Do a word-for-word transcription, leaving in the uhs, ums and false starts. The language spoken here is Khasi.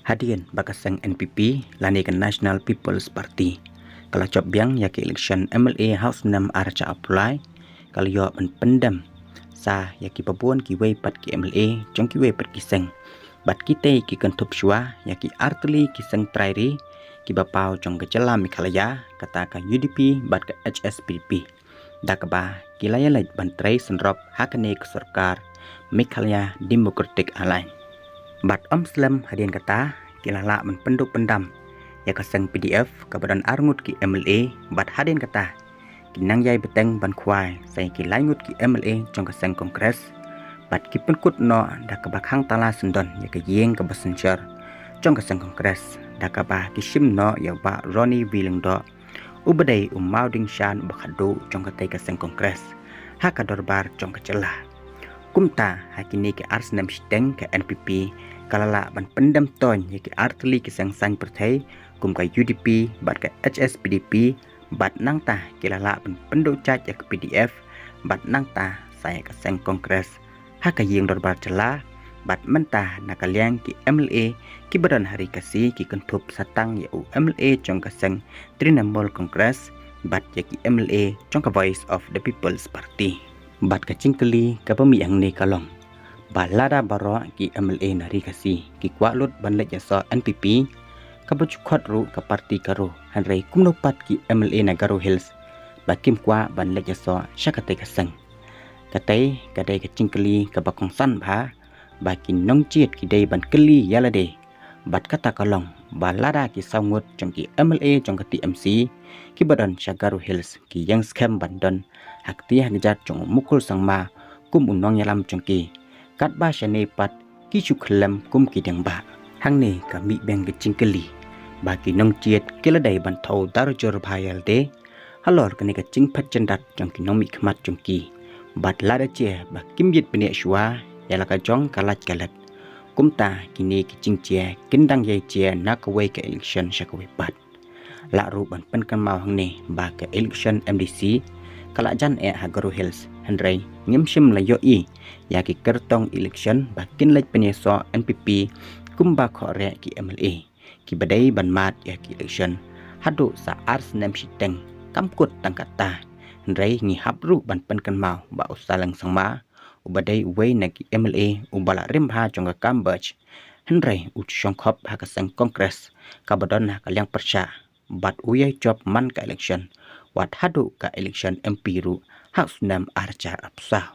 Hadien ba ka seng N P P lane ka National People's Party ka la jop biang ïa ka election M L A ha u snem ar hajar arphew lai, ka la ïoh ban pyndem sa ïa kiba bun kiwei pat ki M L A jong kiwei pat ki seng. Bad kitei ki kynthup shuwa ïa ki artylli ki seng trai ri kiba paw jong ka jylla Meghalaya, kata ka U D P bad ka H S P D P, da kaba ki la ïaleit ban trei synrop ha kane ka sorkar Meghalaya Democratic Alliance. Bad ym slem hadien kata, ki la lah ban pynduh pyndam ïa ka seng P D F kaba don arngut ki M L A, bad hadien kata ki nang ïai bteng ban khwai sa ïa ki laingut ki M L A jong ka seng Congress. Bad ki pynkut noh da kaba khang tala syndon ïa ka ïing kaba synshar jong ka seng Congress, da kaba ki shim noh ïa u Bah Ronnie V Lyngdoh, uba dei u mawdingshan uba khadduh jong katei ka seng Congress ha ka dorbar jong ka jylla. Kumta ha kine ki ar snem shiteng ka N P P ka la lah ban pyndem toiñ ïa ki artylli ki seng saiñ pyrthei kum ka U D P bad ka H S P D P, bad nangta ki la lah ban pynduh jait ïa ka P D F, bad nangta sa ïa ka seng Congress ha ka ïing dorbar jylla. Bad mynta na ka liang ki M L A kiba don ha Ri Khasi ki kynthup sa tang ïa u M L A jong ka seng Trinamool Congress bad ïa ki M L A jong ka Voice of the People's Party. Bad ka jingkylli kaba mih hangne ka long ba lada baroh ki M L A na Ri Khasi ki kwah lut ban leit ïasoh N P P, kaba ju khot ruh ka party Garo, hynrei kumno pat ki M L A na Garo Hills ba kim kwah ban leit ïasoh sha katei ka seng? Katei ka dei ka jingkylli kaba kongsan bha ba ki nongjied ki dei ban kylli ïa lade. Bad kata ka long ba lada ki saw ngut jong ki M L A jong ka T M C kiba don sha Garo Hills ki ïeng skhem ban don ha kti ha kjat jong u Mukul Sangma kum u nongïalam jong ki, katba shane pat ki shu khyllem kum ki dieng bah. Hangne ka mih biang ka jingkylli ba ki nongjied ki la dei ban thew dar jur bha ïa lade halor kane ka jingphet jyndat jong ki nongmihkhmat jong ki. Bad lada jia ba kim ïit bniah shuwa ïa la ka jong ka lait ka let, kumta kine ki jingjia kin dang ïai jia na kawei ka election sha kawei pat. Lah ruh ban pynkynmaw hangne ba ka election M D C ka la jan eh ha Garo Hills, hynrei ngim shym la ïohi ïa ki kyrtong election ba kin leit pynïasoh N P P kumba khohreh ki M L A kiba dei ban mad ïa ki election haduh sa ar snem shiteng. Kam kut tang katta, hynrei ngi hap ruh ban pynkynmaw ba u Saleng Sangma, uba dei uwei na ki M L A uba la rim bha jong ka kam bach, hynrei u ju shongkhop ha ka seng Congress kaba don ha ka liang pyrshah, bad u ïai jop man ka election wat haduh ka election M P ruh ha u snem ar hajar arphew saw.